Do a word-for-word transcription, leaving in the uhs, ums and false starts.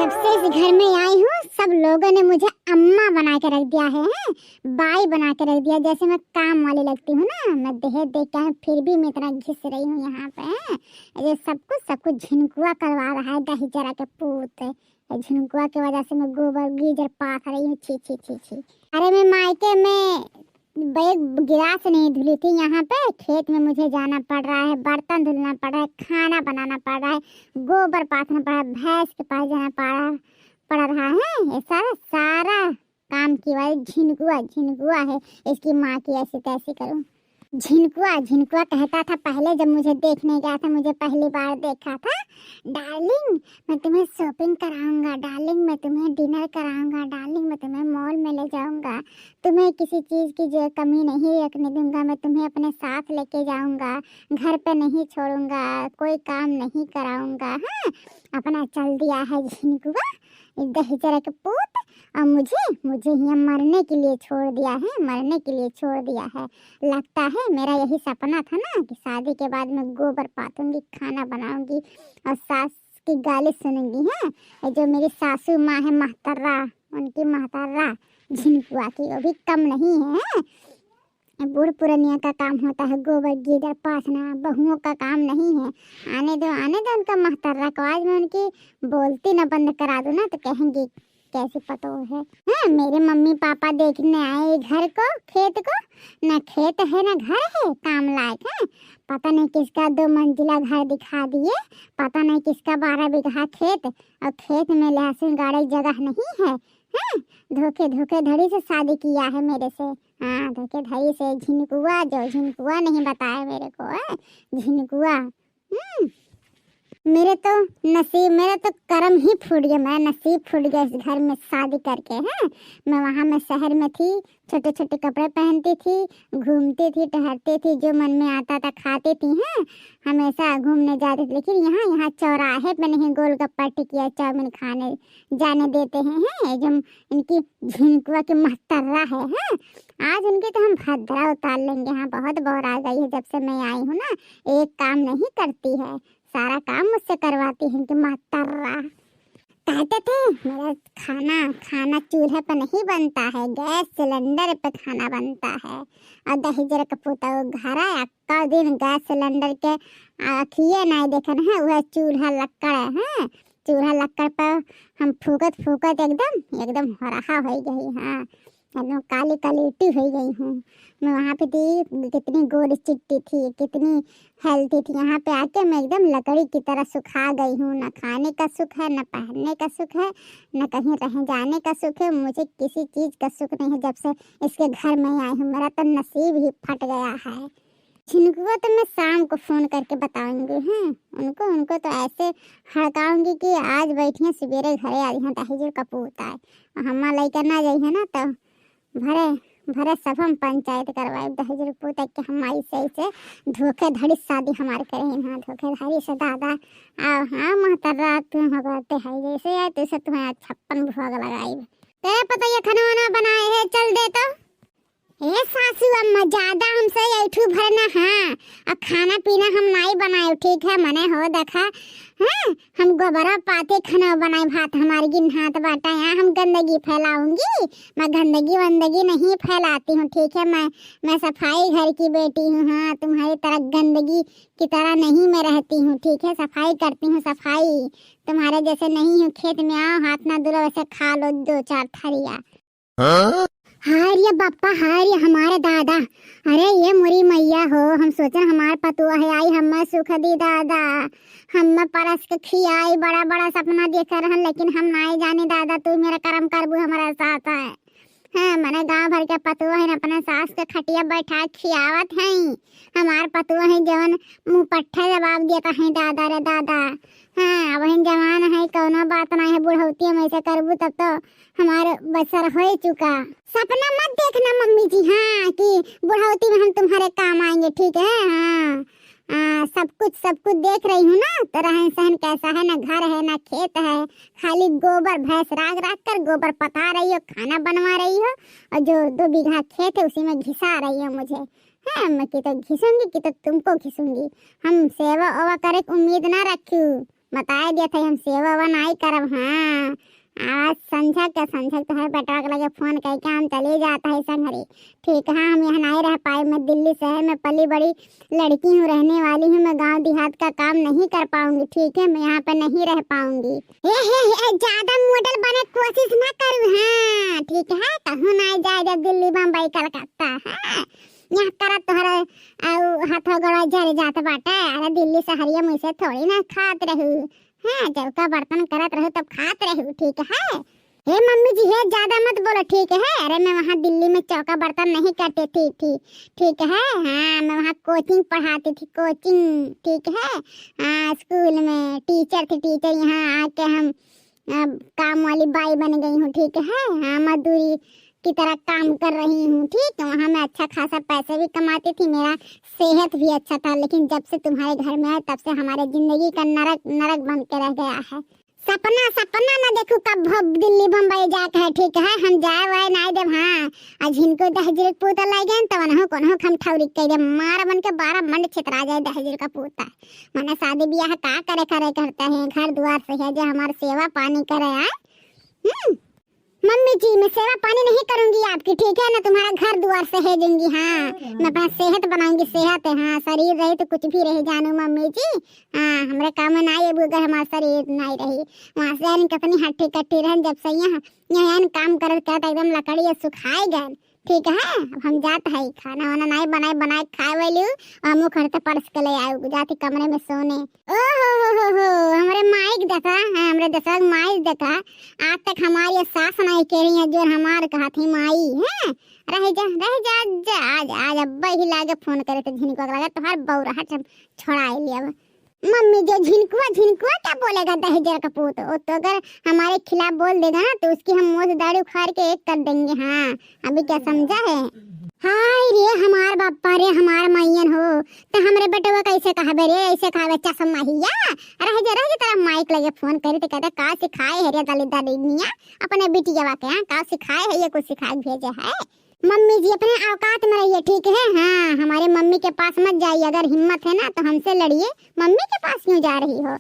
जब से इस घर में आई हूँ, सब लोगों ने मुझे अम्मा बना के रख दिया है, हैं? बाई बना के रख दिया, जैसे मैं काम वाली लगती हूँ ना। मैं दहेज दे के आई हूँ, फिर भी मैं इतना घिस रही हूँ यहाँ पे, हैं? ये सब कुछ, सब कुछ झिनकुआ करवा रहा है, दहिजरा के पूत। ये झिनकुआ की वजह से मैं गोबर गीजर पाथ रही हूँ। छी, छी, छी, छी। अरे, मैं मायके में एक गिलास नहीं धुली थी, यहाँ पे खेत में मुझे जाना पड़ रहा है, बर्तन धुलना पड़ रहा है, खाना बनाना पड़ रहा है, गोबर पाथना पड़ रहा है, भैंस के पास जाना पड़ रहा, पड़ रहा है। ये सारा, सारा काम की वजह झिनकुआ, झिनकुआ है, इसकी माँ की ऐसी तैसी करूँ। झिनकुआ, झिनकुआ कहता था पहले, जब मुझे देखने गया था, मुझे पहली बार देखा था, "डार्लिंग, मैं तुम्हें शॉपिंग कराऊंगा, डार्लिंग, मैं तुम्हें डिनर कराऊंगा, डार्लिंग, मैं तुम्हें मॉल में ले जाऊंगा, तुम्हें किसी चीज की जो कमी नहीं रखने दूंगा, मैं तुम्हें अपने साथ लेके जाऊंगा, घर पे नहीं छोड़ूंगा, कोई काम नहीं कराऊंगा।" हाँ, अपना चल दिया है झिनकुआ, दहिजरा के पूत, और मुझे, मुझे यहाँ मरने के लिए छोड़ दिया है, मरने के लिए छोड़ दिया है। लगता है मेरा यही सपना था ना कि शादी के बाद मैं गोबर पाथूंगी, खाना बनाऊंगी और सास की गाली सुनूंगी। हैं, ये जो मेरी सासू माँ है महतर्रा, उनकी महतर्रा झिनकुआ की, वो भी कम नहीं है। हैं? बूढ़ पुरनिया का काम होता है गोबर गीदड़ पाथना, बहुओं का काम नहीं है। आने दो, आने दो उनका महतर्रा को, आज मैं उनकी बोलती ना बंद करा दूँ ना तो कहेंगी, "कैसी पतोह है।" हैं, मेरे मम्मी पापा देखने आए घर को, खेत को, ना खेत है ना घर है काम लायक है। पता नहीं किसका दो मंजिला घर दिखा दिए, पता नहीं किसका बारह बीघा खेत, और खेत में लहसुन गाड़े जगह नहीं है। हैं, धोखे धोखे धड़ी से शादी किया है मेरे से। हाँ, धोखे धड़ी से। झिनकुआ, जो झिनकुआ नहीं बताया मेरे को, हैं? झिनकुआ। हम्म। मेरे तो नसीब, मेरा तो करम ही फूट गया, मेरा नसीब फूट गया इस घर में शादी करके। हैं, मैं वहाँ में शहर में थी, छोटे छोटे कपड़े पहनती थी, घूमती थी, टहरती थी, जो मन में आता था खाती थी। हैं, हमेशा घूमने जाती थी, लेकिन यहाँ, यहाँ चौराहे पे नहीं गोलगप्पा टिकिया चाउमीन खाने जाने देते हैं। हैं, ये जो इनकी झिनकुआ की महतर्रा है, हैं, आज उनकी तो हम भद्रा उतार लेंगे। हाँ, बहुत बौर आ गई है, जब से मैं आई हूँ ना, एक काम नहीं करती है, सारा काम मुझसे करवाती है इनकी महतर्रा। कहते थे, "मेरा खाना, खाना चूल्हे पे नहीं बनता है, गैस सिलेंडर पे खाना बनता है।" और दहिजर का पूत घर आया, का दिन गैस सिलेंडर के अखिए नाई देखन है, वह चूल्हा लक्कड़ है। चूल्हा लक्कड़ पर हम फूकत फूकत एकदम, एकदम होरहा होइ गई। हाँ, एकदम काली काली ईटी होइ गई हूँ। मैं वहाँ पे थी, कितनी गोरी चिट्टी थी, कितनी हेल्थी थी। यहाँ पे आके मैं एकदम लकड़ी की तरह सुखा गई हूँ। न खाने का सुख है, न पहनने का सुख है, न कहीं रह जाने का सुख है। मुझे किसी चीज़ का सुख नहीं है जब से इसके घर में आई हूँ। मेरा तो नसीब ही फट गया है। झिनकुआ तो मैं शाम को फोन करके बताऊंगी। हैं, उनको, उनको तो ऐसे हड़काऊंगी कि आज बैठिए, सुबेरे घरे आ जाइए, दहिजर का पूत आए। और हमार लइका ना जाइए ना, तो भरे भरे सब हम पंचायत करवाए। दहिजर का पूत आए कि हम ऐसे ऐसे धोखेधड़ी शादी हमार करे हैं। हाँ, धोखेधड़ी से दादा। आओ, हाँ, महतर्रा, तू हो करते है जैसे यार, तैसे तुम्हें छप्पन भोग लगाई। तेरे पता ये खाना वाना बनाए है, चल दे तो। ए सासू अम्मा, ज्यादा हमसे ऐठू भरना, हाँ, अब खाना पीना हम नाई बनाए, ठीक है, मने हो देखा, हाँ, हम गोबरा पाथे खाना बनाए, भात हमार गिन्हात बाटा, यहाँ हम गंदगी फैलाऊंगी? मैं गंदगी वंदगी नहीं फैलाती हूँ, ठीक है, मैं, मैं सफाई घर की बेटी हूँ, हाँ, तुम्हारी तरह गंदगी की तरह नहीं मैं रहती हूँ, ठीक है, सफाई करती हूँ, सफाई, तुम्हारे जैसे नहीं हूँ, खेत में आओ, हाथ ना धुलो, वैसे खा लो दो चार थरिया। हाँ? हाय रे बापा, हाय रे हमारे दादा। अरे ये मोरी मैया हो, हम सोचन हमार पतोह है, आई हमें सुख दी दादा, हमें परस के खियाई, बड़ा बड़ा सपना देख रहन, लेकिन हम नाई जाने दादा, तू मेरा करम करबू हमारे साथ है। हाँ, मने गाँव भर के पतोह हैं, अपने सास के खटिया बैठा के खियावत हैं। हमार पतोह हैं जवन मुँह पट्ठे जवाब देता है, दादा रे दादा। हाँ, अब हम जवान है, कौनो बात नहीं है, बुढ़ौती में ऐसे करबू तब तो हमार बसर हो चुका। सपना मत देखना मम्मी जी, हाँ, कि बुढ़ौती में हम तुम्हारे काम आएंगे, ठीक है? हाँ, हाँ, सब कुछ, सब कुछ देख रही हूँ ना, तो रहन सहन कैसा है, ना घर है, ना खेत है, खाली गोबर भैंस राख राख कर गोबर पथा रही हो, खाना बनवा रही हो, और जो दो बीघा खेत है उसी में घिसा रही हो मुझे। हैं, मैं कि तो घिसूंगी, कि तो तुमको घिसूंगी। हम सेवा ओवा करे के उम्मीद ना रखी। बताए देत है, हम सेवा वा नाई करब। हाँ, आज संझक के, संझक तोहरे बेटवा के लगे फोन कइके हम चली जात है संघरी। ठीक है, हम यहाँ नाई रह पाई, मैं दिल्ली शहर में पली बड़ी लड़की हूँ, रहने वाली हूँ, मैं गांव देहात का काम नहीं कर पाऊंगी। ठीक है, मैं यहाँ पे नहीं रह पाऊंगी। हे, हे, हे, ज्यादा model बने कोशिश ना करू। हाँ, ठीक है, कहूँ ना जाए जब दिल्ली, बम्बई, कलकत्ता। हाँ, यहाँ करत तोहरे, आ, उ हाथवा गोड़वा जर जात बाटे। अरे दिल्ली शहरिया मुझसे थोड़ी ना खात रहू। हाँ, चौका बर्तन करत रहू तब खात रहू, ठीक है। हे मम्मी जी, हे ज्यादा मत बोलो, ठीक है। अरे मैं वहाँ दिल्ली में चौका बर्तन नहीं करती थी, थी, ठीक है। हाँ, मैं वहाँ coaching पढ़ाती थी, coaching, ठीक है। हाँ, स्कूल में टीचर थी, टीचर, यहाँ आके हम अब काम वाली बाई बन गई हूँ, ठीक है। हाँ, मजदूरी की तरह काम कर रही हूँ, ठीक है। वहाँ मैं अच्छा खासा पैसे भी कमाती थी, मेरा सेहत भी अच्छा था, लेकिन जब से तुम्हारे घर में आए तब से हमारे जिंदगी का नरक, नरक बन के रह गया है। सपना, सपना ना देखू कब भब-, दिल्ली बम्बई जाके है, ठीक है। हम जाए वाए नाई देब। हाँ, आज इनको दहेजर पूत लइ गए तो उन्हों कोनो हम ठौरी कह दे, मार बन के बारह मंड छितरा जाए दहेजर का पूत है। मने शादी ब्याह का करे, करे करते हैं, घर दुआर सहेजे, हमार सेवा पानी करे, आए। हम्म, मम्मी जी, मैं सेवा पानी नहीं करूंगी आपकी, ठीक है ना, तुम्हारा घर दुआर सहेजूंगी। हाँ, मैं अपना सेहत बनाऊंगी, सेहत है, हाँ, शरीर रही तो कुछ भी रही जानू मम्मी जी। हाँ, हमरे काम में ना आए अगर हमार शरीर नहीं रही। वहाँ से यानी कितनी हट्टी कट्टी रहन, जब से यहाँ, यहाँ यानी काम करत करत एकदम लकड़ी ये सुखाए गए। ठीक है, अब हम जात है, खाना वाना नाई बनाए, बनाए खाए वाली हूँ, और मुँह खड़ते परस के ले आए, जाती कमरे में सोने। ओ हो हो हो हो, हमरे माइक देखा, हाँ, हमरे दसवा के माइक देखा, आज तक हमारी ये सास नाई कह रही है, जो हमार कहा थी माई, हैं? रह जा, रह जा, जा, आज, आज अब्बा ही लागे फोन करे तो झिनको लगा, तोहार बौराहट हम छोड़ाए लिया। मम्मी जो झिनकुआ, झिनकुआ क्या बोलेगा दहेजर का पूत? वो तो अगर हमारे खिलाफ बोल देगा ना तो उसकी हम मोछ दाढ़ी उखाड़ के एक कर देंगे। हाँ, अभी क्या समझा है? हाय रे हमार बापा रे, हमार माइयन हो, तो हमरे बेटवा कैसे कहबे रे, ऐसे कहबे चश्मा हिया? रह जा, रह जा, तेरा माइक लगे फोन करी तो कहते का सिखाए है रे दलिद्दर दुनिया अपने बिटियावा के, हाँ? का सिखाए है, ये कुछ सिखा के भेजे है? मम्मी जी अपने औकात में रहिए, ठीक है? हाँ, हमारे मम्मी के पास मत जाइए, अगर हिम्मत है ना तो हमसे लड़िए, मम्मी के पास क्यों जा रही हो?